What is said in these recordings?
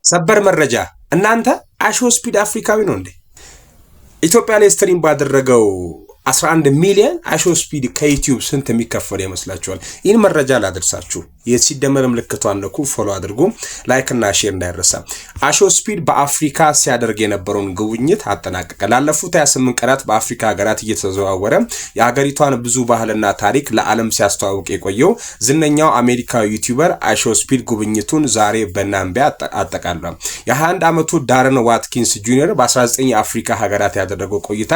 ሰበር መረጃ፣ እናንተ IShowSpeed አፍሪካዊ ነው እንዴ? ኢትዮጵያ ላይ stream ባደረገው 11 ሚሊዮን IShowSpeed ከ YouTube ስንት የሚከፈል ይመስላችኋል? ይህን መረጃ ላደርሳችሁ። የሲደመር ምልክቷን ንኩ፣ follow አድርጉ፣ like እና share እንዳይረሳ። IShowSpeed በአፍሪካ ሲያደርግ የነበረውን ጉብኝት አጠናቀቀ። ላለፉት 28 ቀናት በአፍሪካ ሀገራት እየተዘዋወረ የሀገሪቷን ብዙ ባህልና ታሪክ ለዓለም ሲያስተዋውቅ የቆየው ዝነኛው አሜሪካዊ YouTuber IShowSpeed ጉብኝቱን ዛሬ በናምቢያ አጠቃሏል። የ21 ዓመቱ ዳረን ዋትኪንስ ጁኒየር በ19 የአፍሪካ ሀገራት ያደረገው ቆይታ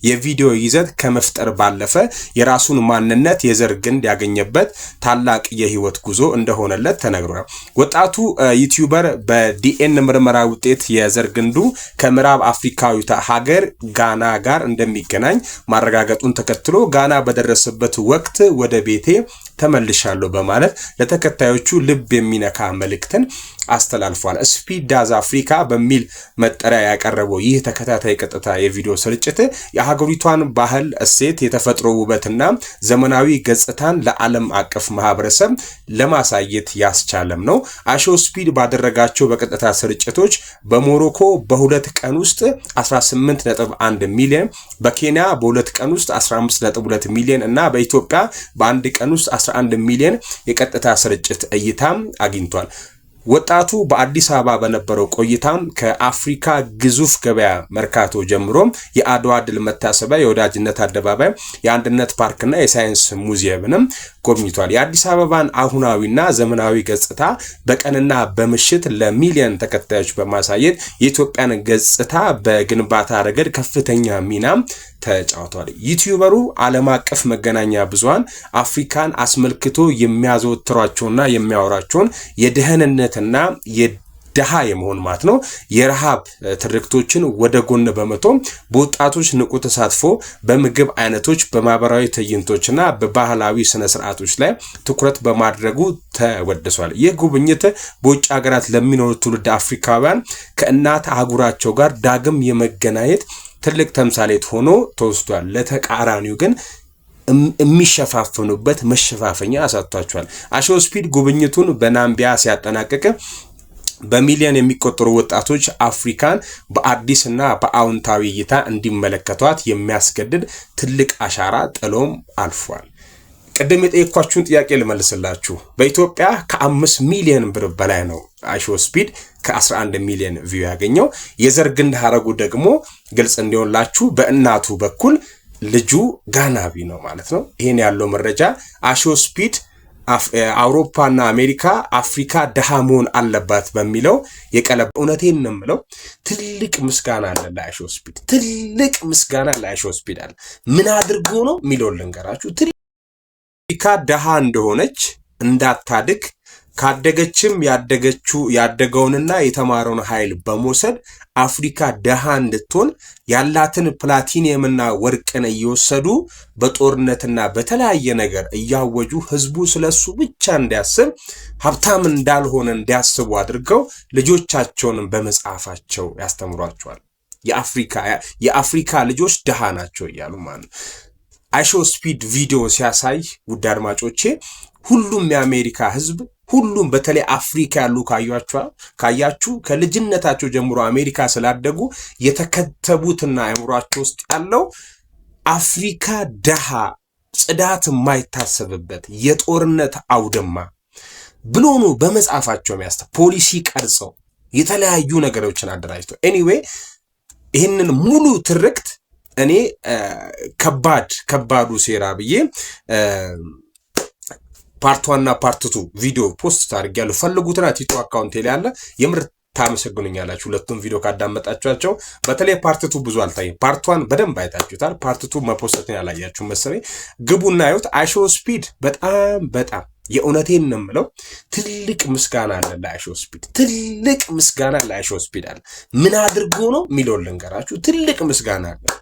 የቪዲዮ ይዘት ከመፍጠር ባለፈ የራሱን ማንነት፣ የዘር ግንድ ያገኘበት ታላቅ የህይወት ጉዞ እንደሆነለት ተነግሯል። ወጣቱ YouTuber በዲኤን ምርመራ ውጤት የዘር ግንዱ ከምዕራብ አፍሪካዊቷ ሀገር ጋና ጋር እንደሚገናኝ ማረጋገጡን ተከትሎ ጋና በደረሰበት ወቅት ወደ ቤቴ ተመልሻለሁ በማለት ለተከታዮቹ ልብ የሚነካ መልእክትን አስተላልፏል። Speed Does Africa በሚል መጠሪያ ያቀረበው ይህ ተከታታይ ቀጥታ የቪዲዮ ስርጭት የሀገሪቷን ባህል፣ እሴት፣ የተፈጥሮ ውበትና ዘመናዊ ገጽታን ለዓለም አቀፍ ማህበረሰብ ለማሳየት ያስቻለም ነው። IShowSpeed ባደረጋቸው በቀጥታ ስርጭቶች በሞሮኮ በ2 ቀን ውስጥ 18.1 ሚሊዮን፣ በኬንያ በ2 ቀን ውስጥ 15.2 ሚሊዮን እና በኢትዮጵያ በአንድ ቀን ውስጥ 11 ሚሊዮን የቀጥታ ስርጭት እይታም አግኝቷል። ወጣቱ በአዲስ አበባ በነበረው ቆይታም ከአፍሪካ ግዙፍ ገበያ መርካቶ ጀምሮ የአድዋ ድል መታሰቢያ፣ የወዳጅነት አደባባይ፣ የአንድነት ፓርክና የሳይንስ ሙዚየምንም ጎብኝቷል። የአዲስ አበባን አሁናዊና ዘመናዊ ገጽታ በቀንና በምሽት ለሚሊዮን ተከታዮች በማሳየት የኢትዮጵያን ገጽታ በግንባታ ረገድ ከፍተኛ ሚና ተጫውቷል። YouTuber ኡ ዓለም አቀፍ መገናኛ ብዙሃን አፍሪካን አስመልክቶ የሚያዘወትሯቸውና የሚያወራቸውን የድህነትና የድሃ የመሆን ማለት ነው የረሃብ ትርክቶችን ወደ ጎን በመተው በወጣቶች ንቁ ተሳትፎ፣ በምግብ አይነቶች፣ በማህበራዊ ትዕይንቶችና በባህላዊ ስነ ስርዓቶች ላይ ትኩረት በማድረጉ ተወድሷል። ይህ ጉብኝት በውጭ ሀገራት ለሚኖሩ ትውልድ አፍሪካውያን ከእናት አህጉራቸው ጋር ዳግም የመገናኘት ትልቅ ተምሳሌት ሆኖ ተወስዷል። ለተቃራኒው ግን የሚሸፋፈኑበት መሸፋፈኛ አሳጥቷቸዋል። IShowSpeed ጉብኝቱን በናምቢያ ሲያጠናቅቅ በሚሊዮን የሚቆጠሩ ወጣቶች አፍሪካን በአዲስና በአዎንታዊ እይታ እንዲመለከቷት የሚያስገድድ ትልቅ አሻራ ጥሎም አልፏል። ቅድም የጠየኳችሁን ጥያቄ ልመልስላችሁ። በኢትዮጵያ ከ5 ሚሊዮን ብር በላይ ነው IShowSpeed ከ11 ሚሊዮን view ያገኘው። የዘር ግንድ ሀረጉ ደግሞ ግልጽ እንዲሆንላችሁ በእናቱ በኩል ልጁ ጋናዊ ነው ማለት ነው። ይህን ያለው መረጃ IShowSpeed አውሮፓና አሜሪካ አፍሪካ ድሃ መሆን አለባት በሚለው የቀለበ እውነቴን ነው የምለው። ትልቅ ምስጋና አለ ለ IShowSpeed፣ ትልቅ ምስጋና ለ IShowSpeed አለ። ምን አድርጎ ነው የሚለውን ልንገራችሁ። አፍሪካ ድሃ እንደሆነች፣ እንዳታድግ፣ ካደገችም ያደገችው ያደገውንና የተማረውን ኃይል በመውሰድ አፍሪካ ደሃ እንድትሆን፣ ያላትን ፕላቲኒየምና ወርቅን እየወሰዱ በጦርነትና በተለያየ ነገር እያወጁ ህዝቡ ስለሱ ብቻ እንዲያስብ፣ ሀብታም እንዳልሆነ እንዲያስቡ አድርገው ልጆቻቸውንም በመጽሐፋቸው ያስተምሯቸዋል። የአፍሪካ ልጆች ድሃ ናቸው እያሉ ማለት ነው። IShowSpeed ቪዲዮ ሲያሳይ ውድ አድማጮቼ ሁሉም የአሜሪካ ህዝብ፣ ሁሉም በተለይ አፍሪካ ያሉ ካያችሁ ከልጅነታቸው ጀምሮ አሜሪካ ስላደጉ የተከተቡትና አእምሯቸው ውስጥ ያለው አፍሪካ ድሃ፣ ጽዳት የማይታሰብበት፣ የጦርነት አውድማ ብሎ ነው በመጽሐፋቸው የሚያስተ ፖሊሲ ቀርጸው የተለያዩ ነገሮችን አደራጅተው። Anyway ይህንን ሙሉ ትርክት እኔ ከባድ ከባዱ ሴራ ብዬ part one ና part two ቪዲዮ post አድርጌያለሁ። ፈልጉትና ቲቶ account ላይ ያለ የምር ታመሰግኑኛላችሁ። ሁለቱም ቪዲዮ ካዳመጣችኋቸው በተለይ part two ብዙ አልታየም። Part one በደንብ አይታችሁታል። Part two መፖሰትን ያላያችሁ መሰለኝ። ግቡና እዩት። IShowSpeed በጣም በጣም የእውነቴን ነው የምለው፣ ትልቅ ምስጋና አለ ለ IShowSpeed። ትልቅ ምስጋና ለ IShowSpeed አለ። ምን አድርጎ ነው የሚለውን ልንገራችሁ። ትልቅ ምስጋና አለ።